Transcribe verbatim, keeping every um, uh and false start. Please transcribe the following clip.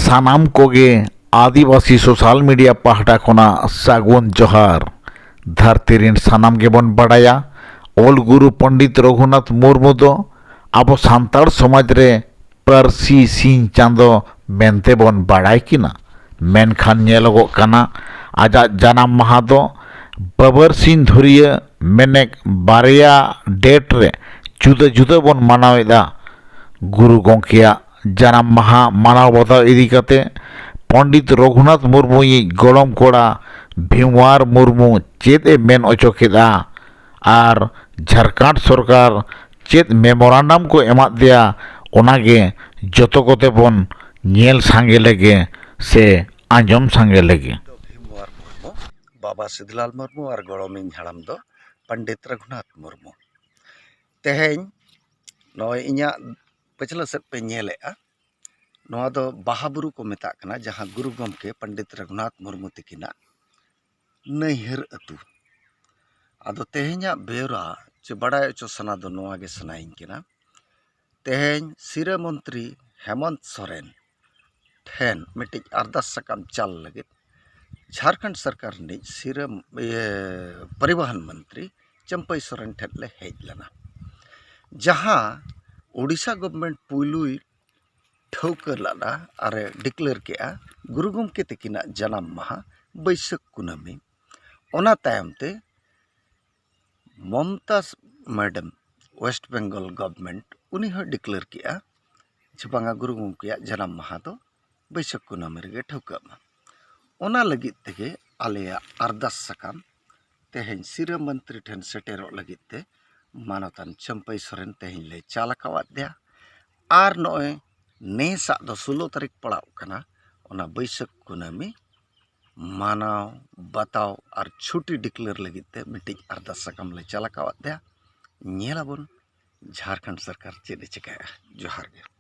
ᱥᱟᱱᱟᱢ ᱠᱚᱜᱮ ᱟᱹᱫᱤᱵᱟᱹᱥᱤ social media ᱯᱟᱦᱴᱟ ᱠᱷᱚᱱᱟᱜ ᱥᱟᱹᱜᱩᱱ ᱡᱚᱦᱟᱨ᱾ ᱫᱷᱟᱹᱨᱛᱤ ᱨᱮᱱ ᱥᱟᱱᱟᱢ ᱜᱮᱵᱚᱱ ᱵᱟᱲᱟᱭᱟ, ᱚᱞ ᱜᱩᱨᱩ ᱯᱚᱱᱰᱤᱛ ᱨᱚᱜᱷᱩᱱᱟᱛᱷ ᱢᱩᱨᱢᱩ ᱫᱚ ᱟᱵᱚ ᱥᱟᱱᱛᱟᱲ ᱥᱚᱢᱟᱡᱽ ᱨᱮ ᱯᱟᱹᱨᱥᱤ ᱥᱤᱧ ᱪᱟᱸᱫᱚ ᱢᱮᱱᱛᱮ ᱵᱚᱱ ᱵᱟᱲᱟᱭ ᱠᱤᱱᱟ᱾ ᱢᱮᱱᱠᱷᱟᱱ ᱧᱮᱞᱚᱜᱚᱜ ᱠᱟᱱᱟ, ᱟᱡᱟᱜ ᱡᱟᱱᱟᱢ ᱢᱟᱦᱟ ᱫᱚ ᱵᱟᱵᱟᱨ ᱥᱤᱧ ᱫᱷᱩᱨᱤᱭᱟᱹ ᱢᱮᱱᱮᱠ ᱵᱟᱨᱭᱟ ᱰᱮᱴ ᱨᱮ ᱡᱩᱫᱟᱹ ᱡᱩᱫᱟᱹ ᱵᱚᱱ ᱢᱟᱱᱟᱣᱮᱫᱟ᱾ ᱜᱩᱨᱩ ᱜᱚᱢᱠᱮᱭᱟᱜ ᱡᱟᱱᱟᱢ ᱢᱟᱦᱟ ᱢᱟᱱᱟᱣ ᱵᱟᱛᱟᱣ ᱤᱫᱤ ᱠᱟᱛᱮ ᱯᱚᱱᱰᱤᱛ ᱨᱚᱜᱷᱩᱱᱟᱛᱷ ᱢᱩᱨᱢᱩᱭᱤᱡ ᱜᱚᱲᱚᱢ ᱠᱚᱲᱟ ᱵᱷᱤᱢᱣᱟᱨ ᱢᱩᱨᱢᱩ ᱪᱮᱫ ᱮ ᱢᱮᱱ ᱚᱪᱚ ᱠᱮᱫᱟ ᱟᱨ ᱡᱷᱟᱲᱠᱷᱚᱸᱰ ᱥᱚᱨᱠᱟᱨ ᱪᱮᱫ ᱢᱮᱢᱳᱨᱟᱱᱰᱟᱢ ᱠᱚ ᱮᱢᱟᱫ ᱫᱮᱭᱟ, ᱚᱱᱟᱜᱮ ᱡᱚᱛᱚ ᱠᱚᱛᱮ ᱵᱚᱱ ᱧᱮᱞ ᱥᱟᱸᱜᱮ ᱞᱮᱜᱮ ᱥᱮ ᱟᱸᱡᱚᱢ ᱥᱟᱸᱜᱮ ᱞᱮᱜᱮ᱾ ᱫᱚ ᱵᱷᱤᱢᱣᱟᱨ ᱢᱩᱨᱢᱩ, ᱵᱟᱵᱟ ᱥᱤᱫᱷᱩᱞᱟᱞ ᱢᱩᱨᱢᱩ ᱟᱨ ᱜᱚᱲᱚᱢᱤᱧ ᱦᱟᱲᱟᱢ ᱫᱚ ᱯᱚᱱᱰᱤᱛ ᱨᱚᱜᱷᱩᱱᱟᱛᱷ ᱢᱩᱨᱢᱩ᱾ ᱛᱮᱦᱮᱧ ᱱᱚᱜᱼᱚᱭ ᱤᱧᱟᱹᱜ ᱯᱟᱹᱪᱷᱞᱟᱹ ᱥᱮᱫ ᱯᱮ ᱧᱮᱞᱮᱫᱼᱟ, ᱱᱚᱣᱟ ᱫᱚ ᱵᱟᱦᱟ ᱵᱩᱨᱩ ᱠᱚ ᱢᱮᱛᱟᱜ ᱠᱟᱱᱟ, ᱡᱟᱦᱟᱸ ᱜᱩᱨᱩ ᱜᱚᱢᱠᱮ ᱯᱚᱱᱰᱤᱛ ᱨᱚᱜᱷᱩᱱᱟᱛᱷ ᱢᱩᱨᱢᱩ ᱛᱤᱠᱤᱱᱟᱜ ᱱᱟᱹᱭᱦᱟᱹᱨ ᱟᱹᱛᱩ᱾ ᱟᱫᱚ ᱛᱮᱦᱮᱧᱟᱜ ᱵᱮᱣᱨᱟ ᱪᱮ ᱵᱟᱲᱟᱭ ᱦᱚᱪᱚ ᱥᱟᱱᱟ ᱫᱚ ᱱᱚᱣᱟ ᱜᱮ ᱥᱟᱱᱟᱭᱤᱧ ᱠᱟᱱᱟ, ᱛᱮᱦᱮᱧ ᱥᱤᱨᱟᱹ ᱢᱚᱱᱛᱨᱤ ᱦᱮᱢᱚᱱᱛ ᱥᱚᱨᱮᱱ ᱴᱷᱮᱱ ᱢᱤᱫᱴᱤᱡ ᱟᱨᱫᱟᱥ ᱥᱟᱠᱟᱢ ᱪᱟᱞ ᱞᱟᱹᱜᱤᱫ ᱡᱷᱟᱲᱠᱷᱚᱸᱰ ᱥᱚᱨᱠᱟᱨ ᱨᱤᱱᱤᱡ ᱥᱤᱨᱟᱹ, ᱤᱭᱟᱹ, ᱯᱚᱨᱤᱵᱚᱦᱚᱱ ᱢᱚᱱᱛᱨᱤ ᱪᱟᱹᱢᱯᱟᱹᱭ ᱥᱚᱨᱮᱱ ᱴᱷᱮᱱ ᱞᱮ ᱦᱮᱡ ᱞᱮᱱᱟ, ᱡᱟᱦᱟᱸ ᱳᱰᱤᱥᱟ ᱜᱚᱵᱷᱢᱮᱱᱴ ᱯᱩᱭᱞᱩᱭ ᱴᱷᱟᱹᱣᱠᱟᱹ ᱞᱮᱫᱟ ᱟᱨᱮ ᱰᱤᱠᱞᱮᱭᱟᱨ ᱠᱮᱜᱼᱟ ᱜᱩᱨᱩ ᱜᱚᱢᱠᱮ ᱛᱟᱹᱠᱤᱱᱟᱜ ᱡᱟᱱᱟᱢ ᱢᱟᱦᱟ ᱵᱟᱹᱭᱥᱟᱹᱠᱷ ᱠᱩᱱᱟᱹᱢᱤ᱾ ᱚᱱᱟ ᱛᱟᱭᱚᱢ ᱛᱮ Mamta madam, West Bengal government, ᱩᱱᱤ ᱦᱚᱸᱭ ᱰᱤᱠᱞᱮᱭᱟᱨ ᱠᱮᱜᱼᱟ ᱡᱮ ᱵᱟᱝᱟ, ᱜᱩᱨᱩ ᱜᱚᱢᱠᱮᱭᱟᱜ ᱡᱟᱱᱟᱢ ᱢᱟᱦᱟ ᱫᱚ ᱵᱟᱹᱭᱥᱟᱹᱠᱷ ᱠᱩᱱᱟᱹᱢᱤ ᱨᱮᱜᱮ ᱴᱷᱟᱹᱣᱠᱟᱹᱜ ᱢᱟ᱾ ᱚᱱᱟ ᱞᱟᱹᱜᱤᱫ ᱛᱮᱜᱮ ᱟᱞᱮᱭᱟᱜ ᱟᱨᱫᱟᱥ ᱥᱟᱠᱟᱢ ᱛᱮᱦᱮᱧ ᱥᱤᱨᱟᱹ ᱢᱚᱱᱛᱨᱤ ᱴᱷᱮᱱ ᱥᱮᱴᱮᱨᱚᱜ ᱞᱟᱹᱜᱤᱫ ᱛᱮ ᱢᱟᱱᱚᱛᱟᱱ ᱪᱟᱹᱢᱯᱟᱹᱭ ᱥᱚᱨᱮᱱ ᱛᱮᱦᱮᱧ ᱞᱮ ᱪᱟᱞ ᱟᱠᱟᱣᱟᱫ ᱫᱮᱭᱟ᱾ ᱟᱨ ᱱᱚᱜᱼᱚᱭ ᱱᱮᱥᱟᱜ ᱫᱚ ᱥᱳᱞᱳ ᱛᱟᱹᱨᱤᱠᱷ ᱯᱟᱲᱟᱜ ᱠᱟᱱᱟ, ᱚᱱᱟ ᱵᱟᱹᱭᱥᱟᱹᱠᱷ ᱠᱩᱱᱟᱹᱢᱤ ᱢᱟᱱᱟᱣ ᱵᱟᱛᱟᱣ ᱟᱨ ᱪᱷᱩᱴᱤ ᱰᱤᱠᱞᱮᱭᱟᱨ ᱞᱟᱹᱜᱤᱫ ᱛᱮ ᱢᱤᱫᱴᱤᱡ ᱟᱨᱫᱟᱥ ᱥᱟᱠᱟᱢ ᱞᱮ ᱪᱟᱞ ᱟᱠᱟᱣᱟᱫ ᱛᱮ ᱧᱮᱞ ᱟᱵᱚᱱ ᱡᱷᱟᱲᱠᱷᱚᱸᱰ ᱥᱚᱨᱠᱟᱨ ᱪᱮᱫ ᱮ ᱪᱤᱠᱟᱹᱭᱟ᱾ ᱡᱚᱦᱟᱨ ᱜᱮ᱾